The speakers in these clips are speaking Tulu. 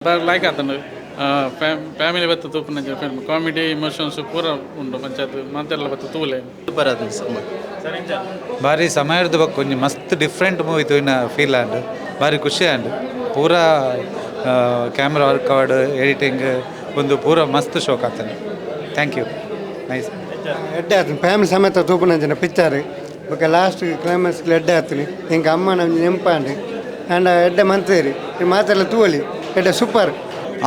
ಲೈಕ್ ಆತಂಡು. ಫ್ಯಾಮಿಲಿ ಬತ್ತು ತೂಪುನ ಫಿಲ್ಮ್. ಕಾಮಿಡಿ, ಇಮೋಷನ್ಸ್ ಪೂರ ಉಂಡು. ಪಂಚಾಯತ್ ಮಾತೆಲ್ಲ ಬತ್ತು ತೂಲೆ. ಸೂಪರ್ ಆತಂಡ್ ಸಿನಿಮಾ. ಭಾರಿ ಸಮಯದ ಬೊಕ್ಕ ಒಂಜಿ ಮಸ್ತ್ ಡಿಫ್ರೆಂಟ್ ಮೂವಿ ತೂಯಿನ ಫೀಲ್ ಆಂಡ್. ಭಾರಿ ಖುಷಿ ಆಂಡ್. ಪೂರ ಕ್ಯಾಮ್ರಾ ವರ್ಕ್ ಆವಡ್, ಎಡಿಟಿಂಗ್ ಒಂದು ಪೂರ ಮಸ್ತ್ ಶೋಕ್ ಆತಂಡ್. Thank you, nice. ಎಡ್ಡೆ ಆತುಂಡು. ಫ್ಯಾಮಿಲಿ ಸಮೇತ ತೂಪುನಂಚಿನ ಪಿಕ್ಚರ್. ಬೊಕ ಲಾಸ್ಟ್ ಕ್ಲೈಮ್ಯಾಕ್ಸ್ ಎಡ್ಡೆ ಆತುಂಡು. ಎಂಕ್ ಅಮ್ಮನ ಒಂಜಿ ನೆಂಪಾಂಡ್. ಆಂಡ ಎಡ್ಡೆ ಮಂತೇರಿ ಮಾತೆಲ್ಲ ತೂವೊಲಿ. ಎಡ್ಡೆ, ಸೂಪರ್.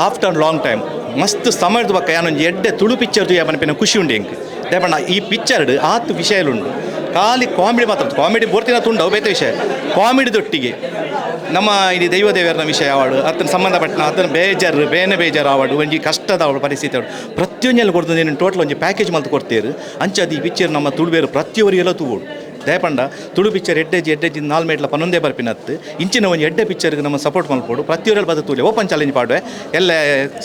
ಆಫ್ಟರ್ ಲಾಂಗ್ ಟೈಮ್, ಮಸ್ತ್ ಸಮಯದ ಬೊಕ್ಕ ಯಾನೊಂಜಿ ಎಡ್ಡೆ ತುಳು ಪಿಕ್ಚರ್ ತೂಯ ಪನ್ಪಿನ ಖುಷಿ ಉಂಡು ಎಂಕ್. ದಾಯೆ ಈ ಪಿಕ್ಚರ್ಡ್ ಆತ್ ವಿಷಯಲುಂಡು. ಖಾಲಿ ಕಾಮಿಡಿ ಮಾತ್ರ, ಕಾಮಿಡಿ ಬೋರ್ತಿನ ತುಂಡು, ಅವು ಬೇತೆ ವಿಷಯ. ಕಾಮಿಡಿ ದೊಟ್ಟಿಗೆ ನಮ್ಮ ಇಲ್ಲಿ ದೈವ ದೇವರನ ವಿಷಯ ಆವಡು, ಅತನ ಸಂಬಂಧಪಟ್ಟನ ಅತನ ಬೇಜಾರು, ಬೇನೆ ಬೇಜಾರು ಆವಡು, ಒಂಜಿ ಕಷ್ಟದ ಆವಡು, ಪರಿಸ್ಥಿತಿ ಆವಡು, ಪ್ರತಿಯೊಂಜೆಲ್ಲ ಕೊಡ್ತು. ಟೋಟಲ್ ಒಂಜಿ ಪ್ಯಾಕೇಜ್ ಮಲ್ತ್ ಕೊಡ್ತೇರು. ಅಂಚಾದ್ ಈ ಪಿಕ್ಚರ್ ನಮ್ಮ ತುಳುಬೇರು ಪ್ರತಿಯೊರಿಯೆಲ್ಲ ತೂವೊಡು. ದಯಪಂಡ ತುಳು ಪಿಕ್ಚರ್ ಎಡ್ಡೆಜಿ ಎಡ್ಡೆಜಿ ನಾಲ್ ಮೇಟ್ಲ ಪನ್ನೊಂದೇ ಬರ್ಪಿನತ್ತು. ಇಂಚಿನ ಒಂಜಿ ಎಡ್ಡೆ ಪಿಕ್ಚರ್ಗೆ ನಮ್ಮ ಸಪೋರ್ಟ್ ಮಲ್ಪೊಡು. ಪ್ರತಿಯೊರಿಯಲ್ ಬದ ತೂಲೆ. ಓಪನ್ ಚಾಲೆಂಜ್ ಪಾಡುವೆ. ಎಲ್ಲ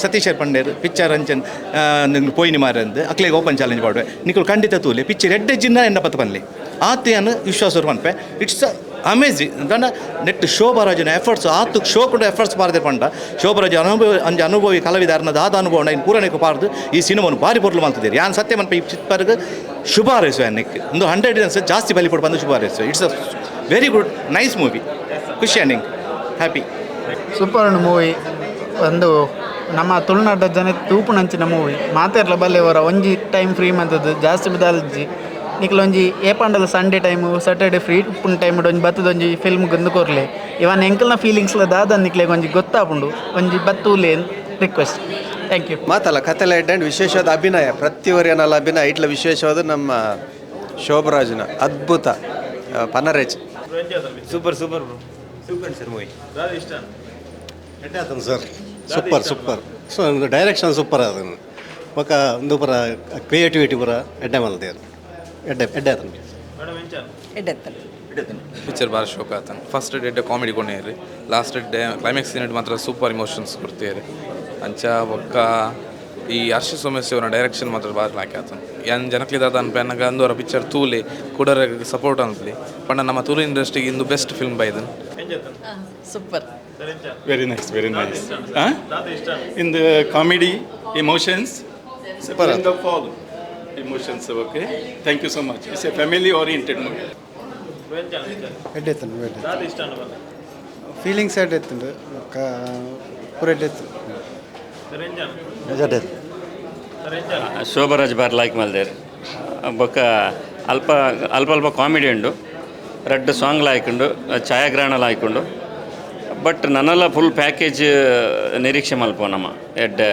ಸತೀಶರ್ ಪಂಡೇರು ಪಿಕ್ಚರ್ ಅಂಚನ್ ನಿಂಗೆ ಪೋಯಿನಿ ಮಾರಂದು. ಅಕ್ಲೆಗೆ ಓಪನ್ ಚಾಲೆಂಜ್ ಪಾಡುವೆ. ನಿಕುಲು ಖಂಡಿತ ತೂಲೆ. ಪಿಕ್ಚರ್ ಎಡ್ಡೆ ಜಿನ್ನ ಎನ್ನ ಪತ್ತ ಪನ್ಲೆ. ಆತೆಯನ್ನು ವಿಶ್ವಾಸ ಪನ್ಪೆ. It's amazing. ದಂಡ ನೆಟ್ ಶೋಭರಾಜನ ಎಫರ್ಟ್ಸ್ ಆತು. ಶೋ ಕೂಡ ಎಫರ್ಟ್ಸ್ ಪಾರ್ದೆ ಪಂಡ ಶೋಭರಾಜ್ ಅನುಭವ, ಅಂಜ ಅನುಭವಿ ಕಲಾವಿದಾರನ ದಾದ ಅನುಭವ ಇನ್ನು ಪೂರಣಿಗೆ ಪಾರ್ದು ಈ ಸಿನಿಮಾನು ಭಾರಿ ಪೊರ್ಲು ಮಲ್ತಿದ್ದೀರಿ. ಯಾನ್ ಸತ್ಯ ಮನ್ಪೆ, ಈ ಚಿತ್ಪರ್ಗ್ ಶುಭ ಹಾರೈಸುವೆ. ಅನ್ನಕ್ಕೆ ಒಂದು 100 ಜಾಸ್ತಿ ಬಲಿ ಕೊಡು ಬಂದು ಶುಭ ಹಾರೈಸುವೆ. It's a very good, nice movie. ಖುಷಿ ಅನ್ನಿಂಗ್, ಹ್ಯಾಪಿ. ಸೂಪರ್ ಉಂಡು ಮೂವಿ. ಒಂದು ನಮ್ಮ ತುಳುನಾಡ ಜನ ತೂಪುನಂಚಿನ ಮೂವಿ. ಮಾತೆರ್ಲ ಬಲ್ಲೆ. ಅವರ ಒಂಜಿ ಟೈಮ್ ಫ್ರೀ ಮಂತದ್ದು ಜಾಸ್ತಿ ಬದಾಲ್ಜಿ. ನಿಕ್ಲ ಒಂಜಿ ಏಪಂಡಲ ಸಂಡೇ ಟೈಮು, ಸ್ಯಾಟರ್ಡೆ ಫ್ರೀ ಉಪ್ಪುನ ಟೈಮ್ ಒಂಜಿ ಬತ್ತದ ಒಂಜಿ ಫಿಲ್ಮ್ ಗುಂದು ಕೊರ್ಲೆ. ಇವನ್ ಎಂಕಲ್ನ ಫೀಲಿಂಗ್ಸ್ಲ ದಾದ ನಿಕ್ಲೆಗ್ ಒಂಜಿ ಗೊತ್ತಾಪುಂಡು. ಒಂಜಿ ಬತ್ತೂಲೆ ರಿಕ್ವೆಸ್ಟ್. Thank you. ಮಾತಲ್ಲ ಕತೆಲ ಎಡ್ಡೆ ಅಂಡ್ ವಿಶೇಷವಾದ ಅಭಿನಯ, ಪ್ರತಿಯೊರಿಯನಲ್ಲ ಅಭಿನಯ. ಇಟ್ಲ ವಿಶೇಷವಾದ ನಮ್ಮ ಶೋಭರಾಜನ ಅದ್ಭುತ ಪನರೇಜ್. Super, super bro. Super sir movie. ಎಡ್ಡೆ ಆತನ sir. Super, super. So direction super ಆತನ. ಬೊಕ ಒಂದು ಪೂರ ಕ್ರಿಯೇಟಿವಿಟಿ ಪೂರ ಎಡ್ಡೆ ಮಲ್ದೇರು. ಎಡ್ಡೆ ಎಡ್ಡೆ ಆತನ. ಪಿಕ್ಚರ್ ಭಾರಿ ಶೋಕ್ ಆತನ. ಫಸ್ಟ್ ಎಡ್ಡೆ ಕಾಮಿಡಿ ಕೊನೇರಿ. ಲಾಸ್ಟ್ ಡೇ ಕ್ಲೈಮ್ಯಾಕ್ಸ್ ಸೀನ್ ಮಾತ್ರ ಸೂಪರ್ ಇಮೋಷನ್ಸ್ ಕೊಡ್ತೀರಿ. ಅಂಚ ಬೊಕ್ಕ ಈ ಹರ್ಷ ಸೋಮೇಶ್ ಅವರ ಡೈರೆಕ್ಷನ್ ಮಾತ್ರ ಭಾರಿ ಲಾಯ್ಕ್ ಆತನ. ಏನ್ ಜನಕ್ಲಿದಾದ ಅನ್ಪೆ ಅಂದವರ ಪಿಕ್ಚರ್ ತೂಲೆ, ಕುಡರ ಸಪೋರ್ಟ್ ಅನ್ಪಲಿ ಪಂಡ ನಮ್ಮ ತುಳು ಇಂಡಸ್ಟ್ರಿಗೆ ಇಂದು ಬೆಸ್ಟ್ ಫಿಲ್ಮ್ ಬೈದನ್. Super. Very nice, very nice. Huh? In the comedy, emotions, it's a blend of all emotions. Okay. Thank you so much. It's a family-oriented movie. ಎಡ್ಡೆ ಇತ್ತುಂಡು, ಎಡ್ಡೆ. ಫೀಲಿಂಗ್ಸ್ ಎಡ್ಡೆ ಇತ್ತುಂಡು. ಬೊಕ್ಕ ಪೂರ ಎಡ್ಡೆ ಇತ್ತು. ಎಡ್ಡೆ. ಶೋಭರಾಜ್ ಬಾರ್ ಲೈಕ್ ಮಲ್ದೇರ್. ಬೊಕ್ಕ ಅಲ್ಪ ಅಲ್ಪ ಅಲ್ಪ ಕಾಮಿಡಿ ಉಂಡು. ರಡ್ಡ್ ಸಾಂಗ್ ಲಾಯ್ಕ್ ಉಂಡು, ಛಾಯಾಗ್ರಹಣ ಲಾಯ್ಕ್ ಉಂಡು. ಬಟ್ ನನಲ ಫುಲ್ ಪ್ಯಾಕೇಜ್ ನಿರೀಕ್ಷೆ ಮಲ್ಪ ನಮ್ಮ ಎಡ್ಡೆ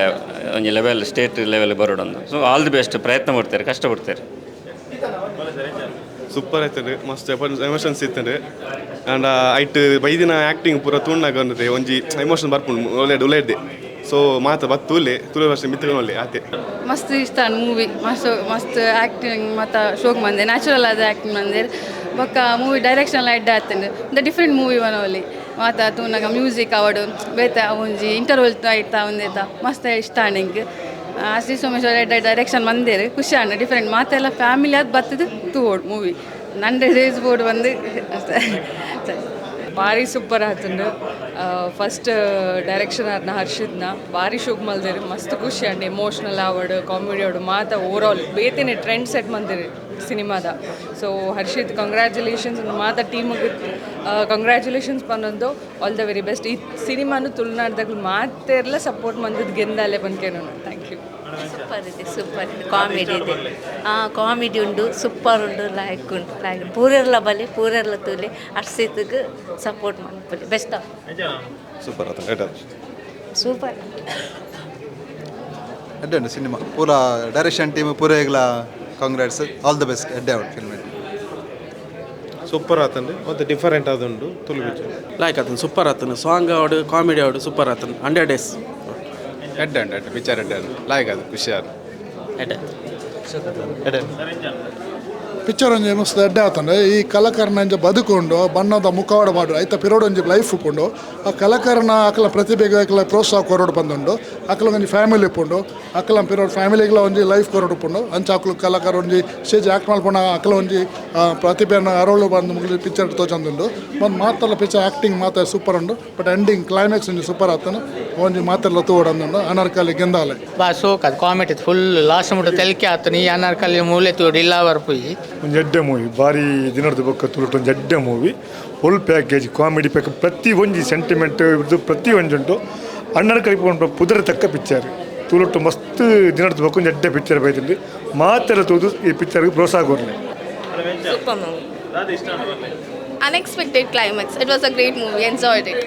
ಒಂಜಿ ಲೆವೆಲ್, ಸ್ಟೇಟ್ ಲೆವೆಲ್ ಬರೋಡೊಂದು. ಸೊ ಆಲ್ the best. ಪ್ರಯತ್ನ ಪಡ್ತಾರೆ, ಕಷ್ಟಪಡ್ತಾರೆ. ಸೂಪರ್ ಆಯ್ತದೆ. ಮಸ್ತ್ ಎಮೋಷನ್ಸ್ ಇತ್ತಂಡೆ. ಆ್ಯಂಡ್ ಐಟ್ ಬೈದಿನ ಆ್ಯಕ್ಟಿಂಗ್ ಪೂರ ತೂಣಾಗ ಒಂದೆ ಒಂಜಿ ಎಮೋಷನ್ ಬರ್ಪುಂಡು. ಒಳ್ಳೆ ಒಳ್ಳೆಡ್ಡೆ. ಸೊ ಮಾತ ಬತ್ತು ತೂಲೆ. ತುಳು ಭಾಷೆ ಮಿತ್ರ ಒಳ್ಳೆ ಆತೆ. ಮಸ್ತ್ ಇಷ್ಟ ಮೂವಿ. ಮಸ್ತ್ ಮಸ್ತ್ ಆ್ಯಕ್ಟಿಂಗ್ ಮತ್ತು ಶೋಕ್ ಮಂದೆ, ನ್ಯಾಚುರಲ್ ಆದ ಆ್ಯಕ್ಟಿಂಗ್ ಮಂದಿರ್. ಬೊಕ್ಕ ಮೂವಿ ಡೈರೆಕ್ಷನ್ ಎಲ್ಲ ಎಡ್ಡೆ ಆತಂಡು. ಒಂದು ಡಿಫ್ರೆಂಟ್ ಮೂವಿ ವನೋಲಿ. ಮಾತ ತೂನಗ ಮ್ಯೂಸಿಕ್ ಅವಡು ಬೇತೆ ಒಂಜಿ ಇಂಟರ್ವಲ್ ಆಯ್ತಾ ಒಂದೇತ ಮಸ್ತ್ ಇಷ್ಟ ಆಂಡ್ ಎಂಕ್. ಶ್ರೀ ಸೋಮೇಶ್ವರ ಎಡ್ಡೆ ಡೈರೆಕ್ಷನ್ ಮಂದೇರು. ಖುಷಿ ಆಂಡ್. ಡಿಫ್ರೆಂಟ್ ಮಾತೆಲ್ಲ ಫ್ಯಾಮಿಲಿ ಅದು ಬತ್ತದು ತೂವೋಡು ಮೂವಿ. 100 ಡೇಸ್ ಬೋರ್ಡ್ ಬಂದು ಅಷ್ಟೇ. ಭಾರಿ ಸೂಪರ್ ಆತಂಡು. ಫಸ್ಟ್ ಡೈರೆಕ್ಷನ್ ಆದ್ನ ಹರ್ಷಿತ್ನ ಭಾರಿ ಶೋಕ್ ಮಲ್ದೇರು. ಮಸ್ತ್ ಖುಷಿ ಅಂಡ್. ಎಮೋಷ್ನಲ್ ಆವಡ್, ಕಾಮಿಡಿ ಆವಡ್, ಮಾತ ಓವರ್ ಆಲ್ ಬೇತೆನೆ ಟ್ರೆಂಡ್ ಸೆಟ್ ಮಂದಿರು ಸಿನಿಮಾದ. So Harshith, congratulations. ಮಾತ ಟೀಮಿಗೆ ಕಂಗ್ರ್ಯಾಚುಲೇಷನ್ಸ್ ಪನ್ನೊಂದು ಆಲ್ the very best. ಈ ಸಿನಿಮಾನು ತುಳುನಾಡ್ದಾಗ ಮಾತೆರ್ಲ ಸಪೋರ್ಟ್ ಮಂದದ್ ಗೆಂದಾಲೆ ಪನ್ಕೆ ನಾನು. Thank you. Super ಇದೆ, ಸೂಪರ್ ಇದೆ. ಕಾಮಿಡಿ ಇದೆ, ಹಾಂ, ಕಾಮಿಡಿ ಉಂಡು, ಸೂಪರ್ ಉಂಡು, ಲಾಯ್ಕ್ ಉಂಡು, ಲಾಯ್ಕ್. ಪೂರೆರ್ಲ ಬಲೆ, ಪೂರೆರ್ಲ ತೂಲೆ. ಅರ್ಸಿತ್ಗ್ ಸಪೋರ್ಟ್ ಮನ್ಪುಲೆ. Best of. ಸೂಪರ್ ಆತನ, ಎಡ್ಡೆ. ಸೂಪರ್. ಎಡ್ಡೆ ಉಂಡು ಸಿನಿಮಾ. ಪೂರ ಡೈರೆಕ್ಷನ್ ಟೀಮ್ ಪೂರ ಈಗ್ಲ ಕಾಂಗ್ರೆಟ್ಸ್, ಆಲ್ the best. ಎಡ್ಡೆ ಉಂಡು ಫಿಲ್ಮ್. ಸೂಪರ್ ಆತಂಡೆ. ಮತ್ತು ಡಿಫರೆಂಟ್ ಆದುಂಡು ತುಳು ಪಿಕ್ಚರ್. ಲೈಕ್ ಆತನ, ಸೂಪರ್ ಆತನ. ಸಾಂಗ್ ಆವಡು, ಕಾಮಿಡಿ ಆವಡು, ಸೂಪರ್ ಆತನ. 100 ಡೇಸ್. ಎಡ್ಡೆ ಉಂಟು, ಎಡ್ಡೆ ಪಿಕ್ಚರ್, ಎಡ್ಡೆ ಉಂಟು. ಲಾಯ್ಕ್ ಅದು, ಖುಷಿ ಆದ. ಎಡ್ಡೆ. ಎಡ್ಡೆ. ಪಿಕ್ಚರ್ ಒಂಜಿ ಮಸ್ತ್ ಎಡ್ಡೆ ಆತಂಡೆ. ಈ ಕಲಾಕಾರನ ಒಂಜಿ ಬದುಕುಂಡು. ಬಣ್ಣದ ಮುಖವಾಡ ಮಾಡು ಐತ ಪಿರೋಡ್ ಒಂಜಿ ಲೈಫ್ ಉಪ್ಪುಂಡು. ಆ ಕಲಾಕಾರನ ಅಕಲ ಪ್ರತಿಭೆಗೆ ಅಕಲ ಪ್ರೋತ್ಸಾಹ ಕೊರೊಡು ಬಂದುಂಡು. ಅಕ್ಲ ಒಂಜಿ ಫ್ಯಾಮಿಲಿ ಉಪ್ಪುಂಡು ಅಕ್ಲ ಪಿರೋಡ್ ಫ್ಯಾಮಿಲಿಗ್ಲ ಒಂಜಿ ಲೈಫ್ ಕೊರಡು ಉಪ್ಪುಂಡು ಅಂಚ ಅಕ್ಲು ಕಲಾಕಾರ ಒಂಜಿ ಸ್ಟೇಜ್ ಆ್ಯಕ್ಟ್ ಮಲ್ಪುನ ಅಕ್ಲ ಒಂಜಿ ಪ್ರತಿಭೆಯನ್ನು ಅರೋಳು ಬಂದು ಮುಗಿದು ಪಿಕ್ಚರ್ ತೋಚೊಂದುಂಡು ಒಂದು ಮಾತೆಲ್ಲ ಪಿಕ್ಚರ್ ಆ್ಯಕ್ಟಿಂಗ್ ಮಾತ್ರ ಸೂಪರ್ ಉಂಡು ಬಟ್ ಎಂಡಿಂಗ್ ಕ್ಲೈಮ್ಯಾಕ್ಸ್ ಒಂಜಿ ಸೂಪರ್ ಆತನು ಒಂಜಿ ಮಾತೆಲ್ಲ ತೂವಡಂದುಂಡು ಅನಾರ್ಕಲಿ ಗೆಂದಾಲೆ. ಬಾ ಸೋಕ್ ಅದು ಕಾಮಿಡಿ ಫುಲ್ ಲಾಸ್ಟ್ ಮುಟ್ಟ ತೆಲಿಕೆ ಆತನು ಈ ಅನಾರ್ಕಲಿ ಮೂಲೆ ತೋಡಿ ಇಲ್ಲ ಬರ್ಪುಯಿ. ಒಂಜಿ ಎಡ್ಡೆ ಮೂವಿ ಭಾರಿ ದಿನದ ಬೊಕ್ಕ ತುಳುಟು ಒಂಜಿ ಎಡ್ಡೆ movie full package comedy pack ಪ್ರತಿ ಒಂಜಿ ಸೆಂಟಿಮೆಂಟ್ ಇದು ಪ್ರತಿ ಒಂಜುಂಟು ಅಣ್ಣನ ಕಲಿಪುಂಡು ಪುದರ ತಕ್ಕ ಪಿಕ್ಚರ್ ತುಳುಟು ಮಸ್ತ್ ದಿನದ ಬೊಕ್ಕ ಒಂಜಿ ಎಡ್ಡೆ ಪಿಕ್ಚರ್ ಬೈದಲ್ಲಿ ಮಾತೆಲ್ಲ ತೂದು ಈ ಪಿಕ್ಚರ್ಗೆ ಪ್ರೋತ್ಸಾಹ ಕೊರ್ಲೆ. Super movie. Unexpected climax. It was a great movie. Enjoyed it.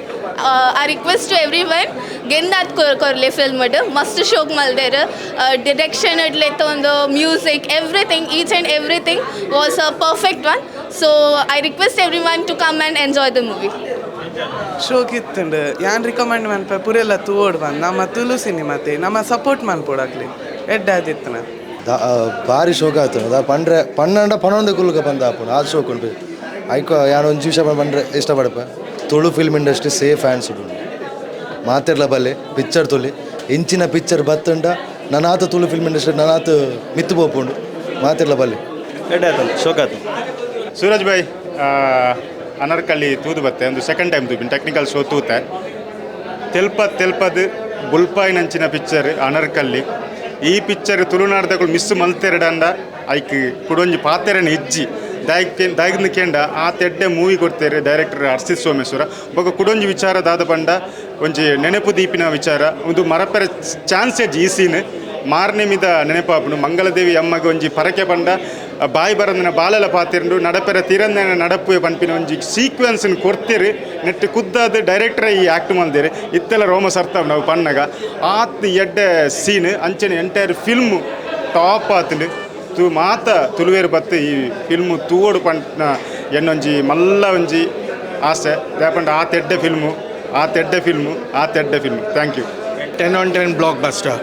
I request to everyone, ಗೆಂದಾತ್ ಕೊರ್ಲೆ film ಮಸ್ತ್ ಶೋಕ್ ಮಲ್ದೇರ್ direction ಇಡ್ಲೆತ್ತೊಂದು music everything each and everything was a perfect one. So I request everyone to come and enjoy the movie. ಶೋಕ್ ಇತ್ತುಂಡು ಯಾನ್ ರಿಕಮೆಂಡ್ ಮನ್ಪ ಪುರೆಲ್ಲ ತೂವೋಡು ಬಂದು ನಮ್ಮ ತುಳು ಸಿನಿಮಾತೆ ನಮ್ಮ ಸಪೋರ್ಟ್ ಮನ್ಪೊಡಾಕ್ಲಿ ಎಡ್ಡೆ ಆದಿತ್ತನ. ಭಾರಿ ಶೋಕ ಆಯ್ತು ಅದ ಪಂಡ್ರೆ ಪನ್ನಂಡ ಪನ್ನೊಂದು ಕುಲ್ಕ ಬಂದ ಆಪುಂಡು ಅದು ಶೋಕ್ ಉಂಟು ಐಕೋ ಯಾನ್ ಒಂಜಿ ವಿಷಯ ಪಂಡ್ರೆ ಇಷ್ಟಪಡಪ Tulu film industry safe hands ಉಂಟು ಮಾತೆರ್ಲ ಬಲ್ಲೆ ಪಿಕ್ಚರ್ ತುಳಿ ಇಂಚಿನ ಪಿಕ್ಚರ್ ಬತ್ತುಂಡ ನನಾತ ತುಳು ಫಿಲ್ಮ್ ಇಂಡಸ್ಟ್ರಿ ನನಾತ ಮಿತ್ತು ಪೋಪುಂಡು ಮಾತೆರ್ಲ ಬಲ್ಲೆ. ಎಡ್ಡೆ ಆತನು ಶೋಕ್ ಆತು. ಸೂರಜ್ ಭಾಯ್ ಅನಾರ್ಕಲಿ ತೂದು ಬತ್ತೆ ಒಂದು ಸೆಕೆಂಡ್ ಟೈಮ್ ತೂಪಿನ ಟೆಕ್ನಿಕಲ್ ಶೋ ತೂತೆ ತೆಲ್ಪ ತೆಲ್ಪದು ಬುಲ್ಪಾಯಿನಂಚಿನ ಪಿಕ್ಚರ್ ಅನಾರ್ಕಲಿ ಈ ಪಿಕ್ಚರ್ ತುಳುನಾಡ್ದಗಳು ಮಿಸ್ ಮಲ್ತೆರಡಂಡ ಐಕ್ ಕುಡೊಂಜಿ ಪಾತೆರನ ಇಜ್ಜಿ ದಾಯ್ಕ್ ಕೇಂಡ ಆ ತೆಡ್ಡೆ ಮೂವಿ ಕೊಡ್ತೇರೆ ಡೈರೆಕ್ಟರ್ ಹರ್ಷಿತ್ ಸೋಮೇಶ್ವರ ಬೊಕ ಕುಡೊಂಜಿ ವಿಚಾರ ದಾದ ಪಂಡ ಒಂಜಿ ನೆನಪು ದೀಪಿನ ವಿಚಾರ ಒಂದು ಮರಪೆರ ಚಾನ್ಸ್ ಈ ಸೀನ್ ಮಾರ್ನೆಮಿದ ನೆನಪಾಪುಂಡು ಮಂಗಳದೇವಿ ಅಮ್ಮಗೆ ಒಂಜಿ ಪರಕೆ ಪಂಡ ಬಾಯಿ ಬರಂದಿನ ಬಾಲೆಲ ಪಾತಿರಂಡು ನಡಪೆರ ತಿರಂದಿನ ನಡಪು ಪನ್ಪಿನ ಒಂಜಿ ಸೀಕ್ವೆನ್ಸ್ ಕೊಡ್ತೀರಿ ನೆಟ್ ಕುದ್ದಾದ ಡೈರೆಕ್ಟರ್ ಈ ಆ್ಯಕ್ಟ್ ಮಲ್ದೇರಿ ಇತ್ತೆಲ್ಲ ರೋಮ ಸರ್ತಾವ್ ನಾವು ಪಣ್ಣಗ ಆತ್ ಎಡ್ಡೆ ಸೀನ್ ಅಂಚನೆ ಎಂಟೈರ್ ಫಿಲ್ಮು ಟಾಪ್ ಆತುಂಡು ತು ಮಾತ ತುಳುವೇರು ಬತ್ತು ಈ ಫಿಲ್ಮು ತೂವೋಡು ಪಂಟ್ನ ಎನ್ನೊಂಜಿ ಮಲ್ಲ ಒಂಜಿ ಆಸೆ ದಾಪಂಡ ಆ ತೆಡ್ಡೆ ಫಿಲ್ಮು ಆ ತೆಡ್ಡೆ ಫಿಲ್ಮು ಆ ತೆಡ್ಡೆ film. Thank you. 10 on 10 blockbuster.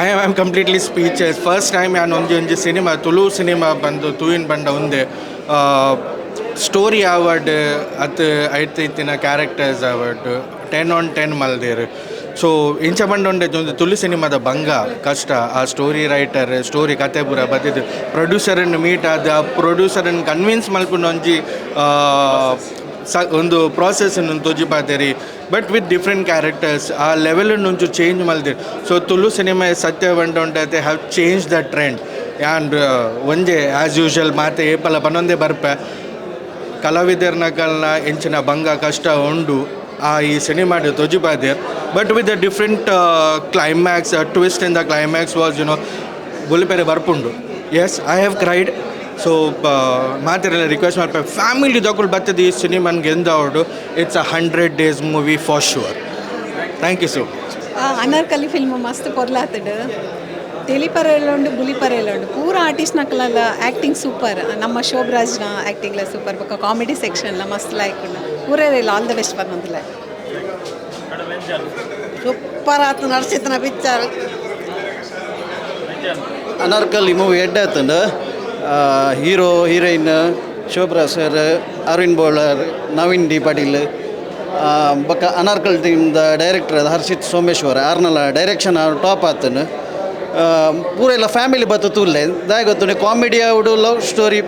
I am completely speechless. First time ನಾನು ಒಂಜಿ ಒಂಜಿ ಸಿನಿಮಾ ತುಳು ಸಿನಿಮಾ ಬಂದು ತೂಯಿನ ಬಂಡ ಒಂದೆ ಸ್ಟೋರಿ ಆವಡ್ ಅತ್ ಐತ ಇತ್ತಿನ ಕ್ಯಾರೆಕ್ಟರ್ಸ್ ಆವಡ್ 10 on 10 ಮಲ್ದೇರು. ಸೊ ಇಂಚ ಬಂಡ ಉಂಡೆ ಒಂದು ತುಳು ಸಿನಿಮಾದ ಬಂಗ ಕಷ್ಟ ಆ ಸ್ಟೋರಿ ರೈಟರ್ ಸ್ಟೋರಿ ಕತೆ ಪೂರ ಬತ್ತಿದ್ದು ಪ್ರೊಡ್ಯೂಸರನ್ನು ಮೀಟ್ ಆದ ಆ ಪ್ರೊಡ್ಯೂಸರನ್ನು ಕನ್ವಿನ್ಸ್ ಮಲ್ಪುನ ಒಂಜಿ ಒಂದು ಪ್ರಾಸೆಸ್ ತೋಜಿಪಾತೇರಿ ಬಟ್ ವಿತ್ ಡಿಫ್ರೆಂಟ್ ಕ್ಯಾರೆಕ್ಟರ್ಸ್ ಆ ಲೆವೆಲ್ ಒಂಚೂರು ಚೇಂಜ್ ಮಲ್ದಿರ್. ಸೊ ತುಳು ಸಿನಿಮಾ ಸತ್ಯ ಬಂಡ ಉಂಟೈತೆ have change the trend. And ಒಂಜೆ ಆ್ಯಸ್ ಯೂಶುವಲ್ ಮಾತೆ ಏಪಲ ಪನೊಂದೇ ಬರ್ಪೆ ಕಲಾವಿದರ್ನಕಲ್ನ ಎಂಚಿನ ಬಂಗ ಕಷ್ಟ ಉಂಡು ಆ ಈ ಸಿನಿಮಾಡ್ ತೋಜಿಪಾದೇರ್ but with the different climax twist in the climax was you know ಬುಲಿಪೆರೆ ಬರ್ಪುಂಡು. Yes I have cried. So ಮಾತೆರೆಲ್ಲ request ಮಾಡ್ಪ family ದಕುಲು ಬರ್ತದೆ ಈ cinnamon ಗೆಂದವಡು. It's a 100 days movie for sure. Thank you so much. Anarkali film ಮಸ್ತ್ ಪೊರ್ಲಾತುಂಡು ತೆಲಿಪರೆಲ್ಲ ಉಂಡು ಬುಲಿಪರೆಲ್ಲ ಉಂಡು ಪೂರ ಆರ್ಟಿಸ್ಟ್ ನಕಲೆಲ್ಲ ಆ್ಯಕ್ಟಿಂಗ್ ಸೂಪರ್ ನಮ್ಮ ಶೋಭರಾಜ್ನ ಆ್ಯಕ್ಟಿಂಗ್ಲ ಸೂಪರ್ ಬೊಕ್ಕ ಕಾಮಿಡಿ ಸೆಕ್ಷನ್ಲ ಮಸ್ತ್ ಲಾಯ್ಕ್ ಉಂಡು ಪೂರೆಲ್ಲ ಆಲ್ the best ಪನ್ನೊಂದುಲ. ಸೂಪರ್ ಆತು ನರ್ಸಿತನ ಪಿಕ್ಚರ್. ಅನಾರ್ಕಲಿ ಮೂವಿ ಎಡ್ಡೆ ಆತುಂಡು hero heroine Shobharaj sir Arvind Bolar Naveen D Patil ಬೊಕ್ಕ ಅನಾರ್ಕಲ್ ಟೀಮ್ದ ಡೈರೆಕ್ಟರ್ ಹರ್ಷಿತ್ ಸೋಮೇಶ್ವರ ಆರ್ನಲ ಡೈರೆಕ್ಷನ್ ಟಾಪ್ ಆತುಂಡು ಪೂರ ಎಲ್ಲ ಫ್ಯಾಮಿಲಿ ಬತ್ತು ತೂಲೆ ದಾಯ ಗೊತ್ತುಂಡು ಕಾಮಿಡಿ ಆವಡು ಲವ್ ಸ್ಟೋರಿ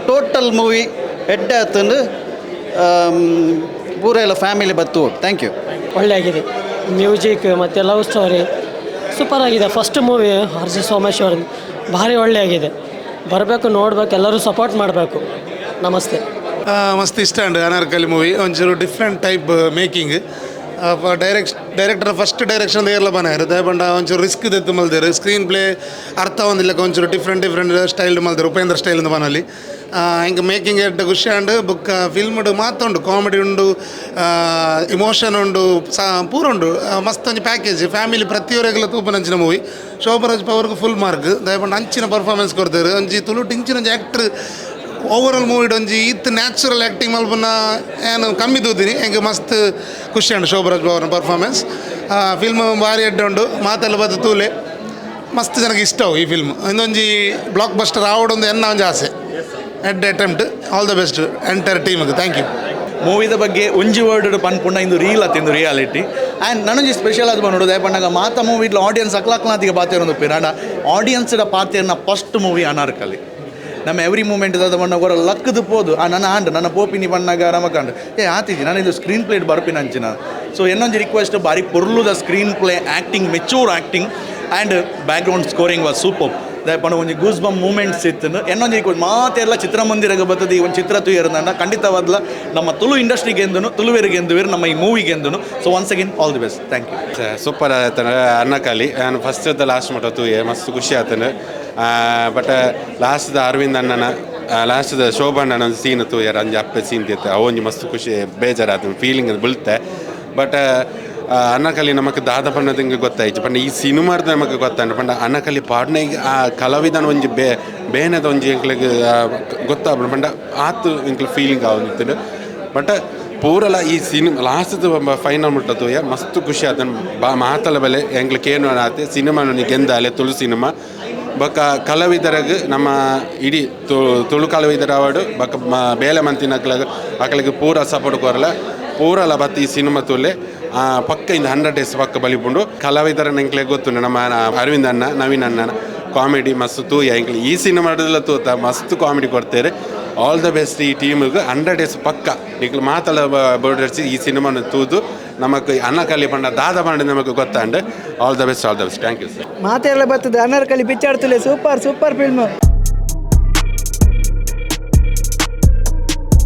ಟೋಟಲ್ ಮೂವಿ ಎಡ್ಡೆ ಆತುಂಡು ಪೂರ ಎಲ್ಲ ಫ್ಯಾಮಿಲಿ ಬತ್ತು. Thank you. ಒಳ್ಳೆ ಆಗಿದೆ ಮ್ಯೂಸಿಕ್ ಮತ್ತು ಲವ್ ಸ್ಟೋರಿ ಸೂಪರ್ ಆಗಿದೆ. ಫಸ್ಟ್ ಮೂವಿ ಹರ್ಷಿತ್ ಸೋಮೇಶ್ವರ್ ಭಾರಿ ಒಳ್ಳೆ ಆಗಿದೆ. ಬರಬೇಕು ನೋಡಬೇಕು ಎಲ್ಲರೂ ಸಪೋರ್ಟ್ ಮಾಡಬೇಕು. ನಮಸ್ತೆ. ಮಸ್ತ್ ಇಷ್ಟ ಉಂಡು ಅನಾರ್ಕಲಿ ಮೂವಿ ಒಂಚೂರು different type making director first direction ಏರ್ಲ ಬನಾಯರು ದಯಪಂಡ ಒಂಚೂರು ರಿಸ್ಕ್ ದೆತ್ತು ಮಲ್ದೇರು ಸ್ಕ್ರೀನ್ ಪ್ಲೇ ಅರ್ಥ ಒಂದಿಲ್ಲ ಒಂಚೂರು ಡಿಫ್ರೆಂಟ್ ಡಿಫ್ರೆಂಟ್ ಸ್ಟೈಲ್ ಮಲ್ದೇರು ಉಪೇಂದ್ರ ಸ್ಟೈಲ್ ಬನಲ್ಲಿ ಹಿಂಗೆ ಮೇಕಿಂಗ್ ಎಡ್ಡೆ ಖುಷಿ ಉಂಡು ಬೊಕ್ಕ ಫಿಲ್ಮ್ ಮಾತುಂಡು ಕಾಮಿಡಿ ಉಂಡು ಇಮೋಷನ್ ಉಂಡು ಪೂರ ಉಂಡು ಮಸ್ತ್ ಒಂಜಿ ಪ್ಯಾಕೇಜ್ ಫ್ಯಾಮಿಲಿ ಪ್ರತಿಯೊರಿಗೆಲ್ಲ ತೂಪುನಂಚಿನ ಮೂವಿ. ಶೋಭರಾಜ್ ಪವರ್ಗೆ ಫುಲ್ ಮಾರ್ಕ್ ದಯಪಂಡ ಅಂಚಿನ ಪರ್ಫಾರ್ಮೆನ್ಸ್ ಕೊಡ್ತಾರೆ ಒಂಜಿ ತುಳು ಇಂಚಿನ ಒಂಜಿ ಆ್ಯಕ್ಟ್ರ್ ಓವರಾಲ್ ಮೂವಿಡ್ ಒಂಜಿ ಇತ್ತು ನ್ಯಾಚುರಲ್ ಆ್ಯಕ್ಟಿಂಗ್ ಮಲ್ಪುನ ಏನು ಕಮ್ಮಿ ತೂತೀನಿ ಎಂಕ್ ಮಸ್ತ್ ಖುಷಿ ಉಂಡು ಶೋಭರಾಜ್ ಪವರ್ನ ಪರ್ಫಾರ್ಮೆನ್ಸ್. ಫಿಲ್ಮ್ ಭಾರಿ ಎಡ್ಡೆ ಉಂಡು ಮಾತೆಲ್ಲ ಬತ್ತು ತೂಲೆ ಮಸ್ತ್ ಜನಕ್ಕೆ ಇಷ್ಟವು ಈ ಫಿಲ್ಮ್ ಇನ್ನೊಂಜಿ ಬ್ಲಾಕ್ ಬಸ್ಟರ್ ಆವಡೊಂದು ಎನ್ನ ಒಂಜಿ ಆಸೆ ಎಡ್ಡೆ attempt. All the best entire ಟೀಮ್ಗೆ. Thank you. ಮೂವಿದ ಬಗ್ಗೆ ಒಂಜಿ ವರ್ಡ್ ಪನ್ಪುಂಡ ಇಂದು ರೀಲ್ ಅತ್ತ ಇಂದು ರಿಯಾಲಿಟಿ. ಆ್ಯಂಡ್ ನನೊಂಜಿ ಸ್ಪೆಷಲ್ ಆದ್ ಪನೊಡು ದಾಯೆ ಪನ್ನಗ ಮಾತ ಮೂವಿಡ್ಲ ಆಡಿಯನ್ಸ್ ಅಕ್ಲಾಕ್ಲಾತಿಗೆ ಪಾತೆರೊಂದು ಆಂಡ ಆಡಿಯನ್ಸ್ಡ ಪಾತೆರ್ನ ಫಸ್ಟ್ ಮೂವಿ ಅನಾರ್ಕಲಿ. ನಮ್ಮ ಎವ್ರಿ ಮೂಮೆಂಟ್ ದಾದ ಬಣ್ಣ ಹೊರ ಲಕ್ಕದು ಪೋದು ಆ ನನ್ನ ಆಂಡ್ ನನ್ನ ಪೋಪಿನಿ ಬಣ್ಣಗ ರಮಕಾಂಡ್ ಏ ಆತಿಜಿ ನಾನು ಇದು ಸ್ಕ್ರೀನ್ ಪ್ಲೇಟ್ ಬರ್ಪಿನ ಅಂಚಿನ. ಸೊ ಇನ್ನೊಂದು ರಿಕ್ವೆಸ್ಟ್ ಬಾರಿ ಪೊರ್ಲುದ screen play, acting, mature acting and background scoring was super. ದಾಯೆ ಪಂಡ ಒಂಜಿ ಗೂಸ್ ಬಮ್ ಮೂಮೆಂಟ್ಸ್ ಇತ್ತು. ಇನ್ನೊಂದು ರಿಕ್ವೆಸ್ಟ್ ಮಾತೆಲ್ಲ ಚಿತ್ರಮಂದಿರಗೆ ಬರ್ತದೆ ಈ ಒಂದು ಚಿತ್ರ ತುಯರ್ದಂಡ ಖಂಡಿತವಾದ್ಲ ನಮ್ಮ ತುಳು ಇಂಡಸ್ಟ್ರಿಗೆ ಎಂದನು ತುಳುವೆರಿಗೆ ಎಂದುವೇರು ನಮ್ಮ ಈ ಮೂವಿಗೆ ಎಂದನು. So once again all the best, thank you. Super ಆತನ ಅರ್ನಕಲಿ ನಾನು ಫಸ್ಟ್ ಲಾಸ್ಟ್ ಮಟ್ಟ ತೂಯೆ ಮಸ್ತ್ ಖುಷಿ ಆತನ. ಬಟ್ ಲಾಸ್ಟ್ದ ಅರವಿಂದ್ ಅಣ್ಣನ ಲಾಸ್ಟ್ದ ಶೋಭಣ್ಣನ ಒಂದು ಸೀನ್ ತೂಯರ್ ಅಂಜಿ ಅಪ್ಪೆ ಸೀನ್ ತಿತ್ತು ಅವೊಂಜಿ ಮಸ್ತ್ ಖುಷಿ ಬೇಜಾರಾತನ ಫೀಲಿಂಗ್ ಬೀಳ್ತೆ. ಬಟ್ ಅನಕಲಿ ನಮಕ್ ದಾದ ಪಣ್ಣದಿಂಗೆ ಗೊತ್ತಾಯ್ತು ಪಂಡ ಈ ಸಿನಿಮಾರ್ದ ನಮಗೆ ಗೊತ್ತಾಂಡ ಪಂಡ ಅನಕಲಿ ಪಾಡ್ನ ಆ ಕಲಾವಿದನ ಒಂಜಿ ಬೇನೆದ ಒಂಜಿ ಎಂಕ್ಲೆಗ್ ಗೊತ್ತಾಪುಂಡು ಪಂಡ ಆತು ಎಂಕ್ಲೆ ಫೀಲಿಂಗ್ ಆವೊಂದಿತ್ತುಂಡು. ಬಟ್ ಪೂರಲ ಈ ಸಿನಿಮಾ ಲಾಸ್ಟ್ ಫೈನಲ್ ಮುಟ್ಟ ತೂಯ ಮಸ್ತ್ ಖುಷಿ ಆತನ ಬಾ ಮಾತಲ ಬೆಲೆ ಎಂಕ್ಲೆ ಕೇನು ಆತೆ ಸಿನಿಮಾ ಗೆಂದಾಲೆ ತುಳು ಸಿನಿಮಾ. ಬೊಕ್ಕ ಕಲಾವಿದರಗ್ ನಮ್ಮ ಇಡೀ ತುಳು ಕಲಾವಿದರ ಅವಾರ್ಡು ಬೊಕ್ಕ ಬೇಲೆ ಮಂತಿನಕ್ಲಗ್ ಅಕ್ಲೆಗ್ ಪೂರ ಸಪೋರ್ಟ್ ಕೊರಲ ಪೂರಲ ಬತ್ತಿ ಈ ಸಿನಿಮಾ ತೂಲೆ ಪಕ್ಕ ಇಂದ 100 ಡೇಸ್ ಪಕ್ಕ ಬಲಿಪುಂಡು. ಕಲಾವಿದರ ಎಂಕ್ಲೆಗ್ ಗೊತ್ತುಂಡು ನಮ್ಮ ಅರವಿಂದ್ ಅಣ್ಣ ನವೀನ್ ಅಣ್ಣನ ಕಾಮಿಡಿ ಮಸ್ತ್ ತೂಯ ಎಂಕ್ಲೆ ಈ ಸಿನಿಮಾದಲ್ಲ ತೂತ ಮಸ್ತ್ ಕಾಮಿಡಿ ಕೊಡ್ತಾರೆ. ಆಲ್ the best ಈ ಟೀಮಿಗೆ 100 ಡೇಸ್ ಪಕ್ಕ ನಿಕ್ಲು ಮಾತಲ ಬೋರ್ಡರ್ಸಿ ಈ ಸಿನಿಮಾನ ತೂದು ನಮಕ್ ಅನ್ನ ಕಲಿ ಪಂಡ ದಾದ ಪಂಡ ನಮಕ್ ಗೊತ್ತಾಂಡ್. All the best, all the best, thank you sir. ಮಾತೆಲ್ಲ ಬರ್ತದೆ ಅನಾರ್ಕಲಿ ಪಿಕ್ಚರ್ ತುಲೆ ಸೂಪರ್ ಸೂಪರ್ ಫಿಲ್ಮ್.